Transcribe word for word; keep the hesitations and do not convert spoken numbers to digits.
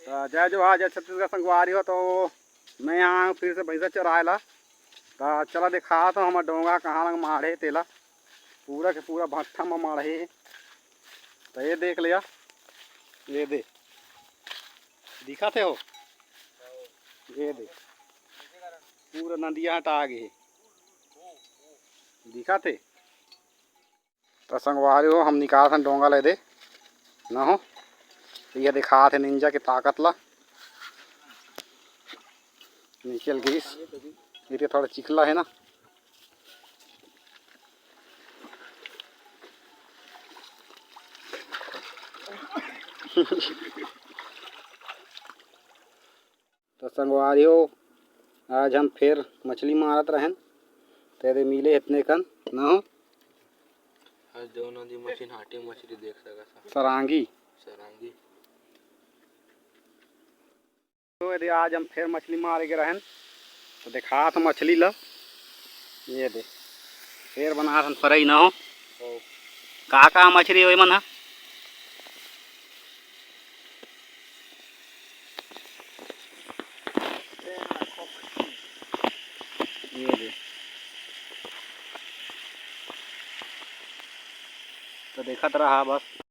त जय जोहार, जय छत्तीसगढ़ संगवारी हो। तो मैं यहाँ फिर से भैंसा चराए ला। त चला देखात हँव हमर डोंगा कहाँ लग माढ़े तेला। पूरा के पूरा भट्ठा म माढ़े। त ये देख लिया, ये दे, दिखत हे हो, ये दे, पूरा नदिया हटा गे हे, दिखत हे। त संगवारी हो, हम निकालत हन डोंगा ल दे, न हो। त ये दिखात हे निंजा के ताकत ला। निकल गिस। ये थोड़ा चिखला हे ना। त संगवारी हो, आज हम फेर मछली मारत रहेन, त एदे मिले हे इतने कन, न हो? आज दोनों दी मछली, हाटी मछली देख सकत हव। सरांगी। सरांगी। तो एदे आज हम फेर मछली मारे गे रहेन, त देखात हँव मछली ला। ये दे, फेर बनात हन परई, न हो? हो। का का मछली हे मन ह? ये दे। त देखत रहा बस।